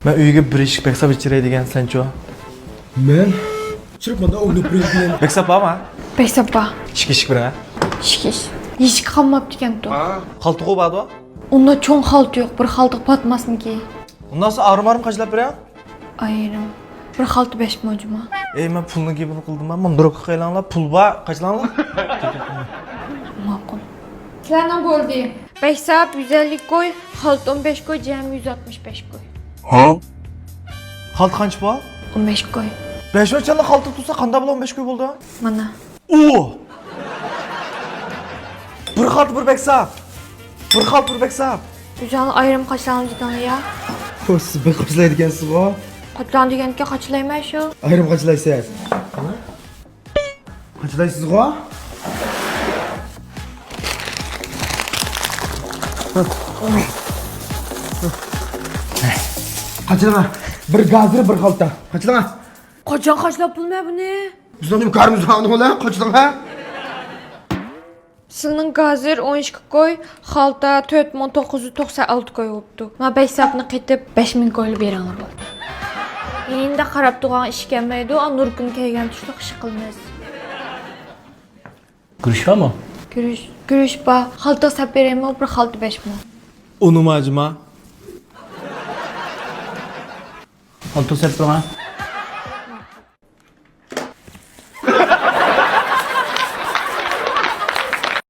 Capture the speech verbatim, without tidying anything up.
مەن ئۆيگە بىر ئىشىك بەكساپ ئىچىرەي دېگەن سەنچۇ؟ مەن؟ چىرىپ مانا ئۇنى پرېزىدېنت. بەكساپ بارمۇ؟ بەكساپ بار. ئىككى ئىشىك بىر ھە؟ ئىككى ئىش. ھېچ قالماپتىكەنتۇ. خالتىغۇ باردۇ؟ ئۇندا چوڭ خالتا يوق، بىر خالتىغا پاتماسمىكى؟ ئۇنداقسا ئارما ئارما قاچىلاپ بېرەڭ. ئايرىم. بىر خالتا بەش مو جۇما. ئەي، مەن پۇلنىڭ گېپىنى قىلدىم، ماندروكقا قايلاڭلار، پۇل بار، قاچىلاڭلار. ماقۇل. سىلەرنىڭ بولدى. بەكساپ يۈز ئەللىك كوي، خالتا ئون بەش كوي، جەمئىي يۈز ئاتمىش بەش كوي. ھا؟ خالتا قانچە پۇل؟ ئون بەش كوي. بەش مو چاندا خالتا تۇرسا قانداق بىلەن ئون بەش كوي بولدى؟ مانا. ئۇ! بىر خالتا بىر بەكساپ. بىر خالتا بىر بەكساپ. ئۆزۈڭلار ئايرىم قاچىلاڭ دېدىڭ يا. خو، سىز بەك قاچىلايدىكەنسىزغۇ. قاچىلاڭ دېگەندىكىن قاچىلايمەن شۇ. ئايرىم قاچىلايسىز. قاچىلايسىزغۇ. قاچىلاڭ. بىر گازىر، بىر خالتا. قاچىلاڭ. قاچان قاچىلاپ بولىمەن بۇنى؟ بىزنىڭ نېمە كارىمىز بار ئۇنىڭ بىلەن؟ قاچىلاڭ. سىلىنىڭ گازىر ئون ئىككى كوي، خالتا تۆت مىڭ توققۇز يۈز توقسان ئالتە كوي بوپتۇ. مانا بەكساپنى قېتىپ بەش مىڭ كويلا بېرىڭلار بولدى. يېنىدا قاراپ تۇرغان ئىش كەلمەيدۇ، ئا نۇركۈن كەلگەن تۇشلۇق ئىش قىلىمىز. گۈرۈچ بارمۇ؟ گۈرۈچ، گۈرۈچ بار. خالتا سەپ بېرەيمۇ؟ بىر خالتا بەش مو. ئۇنىمۇ ئاجىما. خالتا سەپ بېرىڭە.